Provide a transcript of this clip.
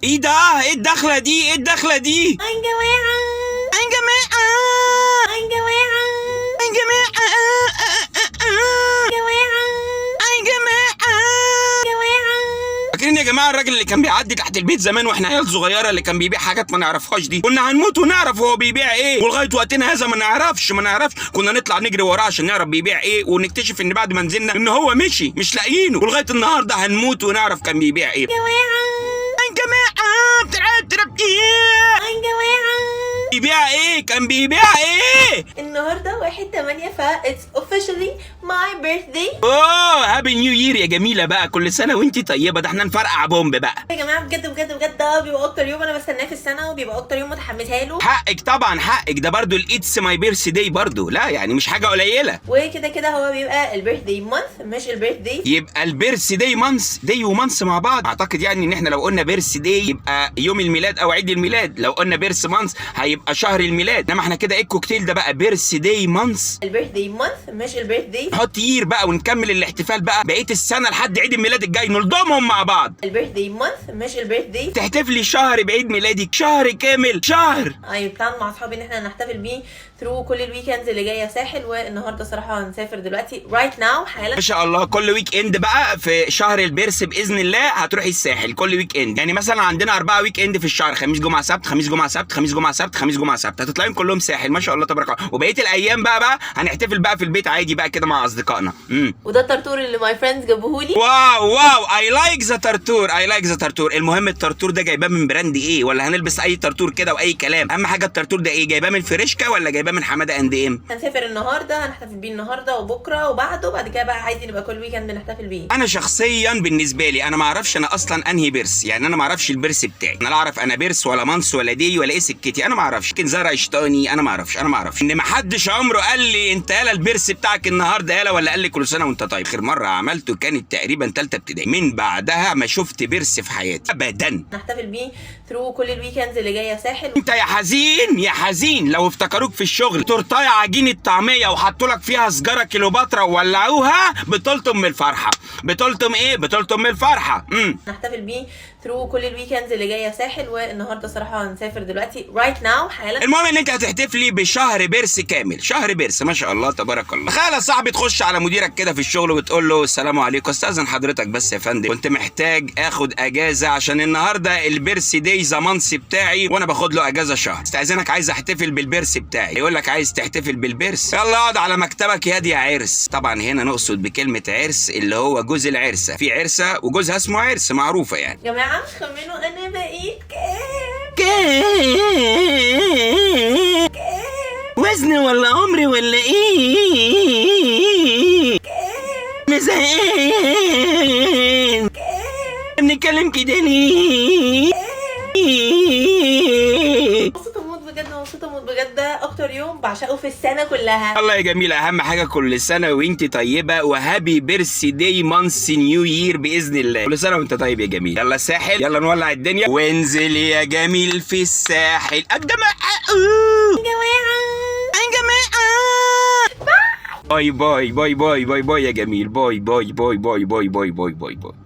ايه ده؟ ايه الدخلة دي؟ ايه الدخلة دي؟ يا جماعة، يا جماعه، يا جماعة، يا جماعه، يا جماعة، يا جماعه. يا جماعة. فاكرين يا جماعة الراجل اللي كان بيعدي تحت البيت زمان واحنا عيال صغيره، اللي كان بيبيع حاجات ما نعرفهاش دي؟ كنا هنموت ونعرف هو بيبيع ايه، ولغاية وقتنا هذا ما نعرفش ما نعرفش. كنا نطلع نجري وراه عشان نعرف بيبيع ايه، ونكتشف ان بعد ما نزلنا ان هو مشي، مش لاقيينه. ولغاية النهارده هنموت ونعرف كان بيبيع ايه. يا جماعة، يا جماعه، بتلعب تراب ايه؟ يا جماعة. بيبيع ايه؟ كان بيبيع ايه؟ النهاردة 1/8، ف it's officially my birthday. اوه، happy new year يا جميله. بقى كل سنة وانت طيبه. ده احنا نفرقع بومب بقى. يا جماعة، بجد بجد بجد ده بيبقى أكتر يوم أنا بستناه في السنة، وبيبقى أكتر يوم متحمسة له. حقك طبعا، حقك. ده برضو ال it's my birthday برضو، لا يعني مش حاجة قليله. وكده كده هو بيبقى ال birthday month مش ال birthday. يبقى ال birthday month، day و month مع بعض. اعتقد يعني ان احنا لو قلنا birthday يبقى يوم الميلاد او عيد الميلاد، لو قلنا birth month هيبقى شهر الميلاد. انما احنا كده ايه الكوكتيل ده بقى؟ birthday month. ال birthday month مش ال birthday. نحط year بقى ونكمل الاحتفال بقى بقية السنة لحد عيد الميلاد الجاي، نلضمهم مع بعض. ال birthday month مش ال birthday. تحتفلي شهر بعيد ميلادك؟ شهر كامل، شهر. I plan مع اصحابي ان احنا نحتفل بيه through كل ال weekends اللي جاية ساحل، والنهارده صراحة هنسافر دلوقتي right now حالا. ما شاء الله، كل weekend بقى في شهر ال birth باذن الله هتروحي الساحل كل weekend. يعني مثلا عندنا 4 weekend في الشهر: خميس، جمعه، سبت، خميس، جمعه، سبت، خميس، جمعه، سبت، خميس، جمعه، سبت. هتطلعين كلهم ساحل، ما شاء الله تبارك الله. وبقية الايام بقى هنحتفل بقى في البيت عادي بقى كده مع اصدقائنا. وده الطرطور اللي my friends جابوهولي. wow wow، I like the طرطور، I like the طرطور. المهم الطرطور ده جايباه من brand ايه؟ ولا هنلبس اي طرطور كده واي كلام؟ اهم حاجة الطرطور ده ايه؟ جايباه من فريشكا ولا جايباه من حمادة and ام؟ هنسافر النهارده، هنحتفل بيه النهارده وبكره وبعده، بعد كده بقى عايزين نبقى كل weekend بنحتفل بيه. انا شخصيا بالنسبة لي انا ما اعرفش انا اصلا انهي birth، يعني انا ما اعرفش ال birth بتاعي. انا لا اعرف انا birth ولا month ولا day ولا ايه سكتي، انا ما اعرفش. يمكن زرع شيطاني، انا ما اعرفش. انا ما اعرفش ان ما حدش عمره قال لي انت يالا ال birth بتاعك النهارده يالا، ولا قال لي كل سنة وانت طيب. اخر مرة عملته كانت تقريبا ثالثة ابتدائي، من بعدها ما شفت birth في حياتي ابدا. نحتفل بيه through كل ال weekends اللي جاية ساحل. انت يا حزين يا حزين، لو افتكروك في الشغل تورتايه عجينه طعميه وحطوا لك فيها سجاره كليوباترا وولعوها، بتلطم من الفرحه. بتلطم ايه؟ بتلطم من الفرحه. نحتفل بيه through كل ال weekends اللي جاية ساحل، والنهارده صراحة هنسافر دلوقتي right now حالا. المهم ان انت هتحتفلي بشهر birth كامل، شهر birth، ما شاء الله تبارك الله. تخيل يا صاحبي تخش على مديرك كده في الشغل وتقول له: السلام عليكم، استاذن حضرتك بس يا فندم، كنت محتاج اخد اجازه عشان النهارده ال birthday the month بتاعي، وانا باخد له اجازه شهر. استاذنك، عايز احتفل بال birth بتاعي. يقول لك: عايز تحتفل بال birth؟ يلا اقعد على مكتبك يا دي يا عرس. طبعا هنا نقصد بكلمه عرس اللي هو جوز العرسه، في عرسه وجوزها اسمه عرس، معروفة يعني. جماعه، خمنوا انا بقيت كام؟ كام؟ وزن ولا عمري ولا ايه؟ مزهقان، بنتكلم كده ليه؟ مبسوطة موت بجد، مبسوطة موت بجد. ده اكتر يوم بعشقه في السنة كلها. الله يا جميلة، أهم حاجة كل سنة وأنت طيبة، و happy birthday month new year بإذن الله. كل سنة وأنت طيب يا جميل. يلا الساحل، يلا نولع الدنيا وانزل يا جميل في الساحل. قدم يا جماعه. يا جماعة، bye bye bye bye bye bye يا جميل، bye bye bye bye bye bye bye bye bye.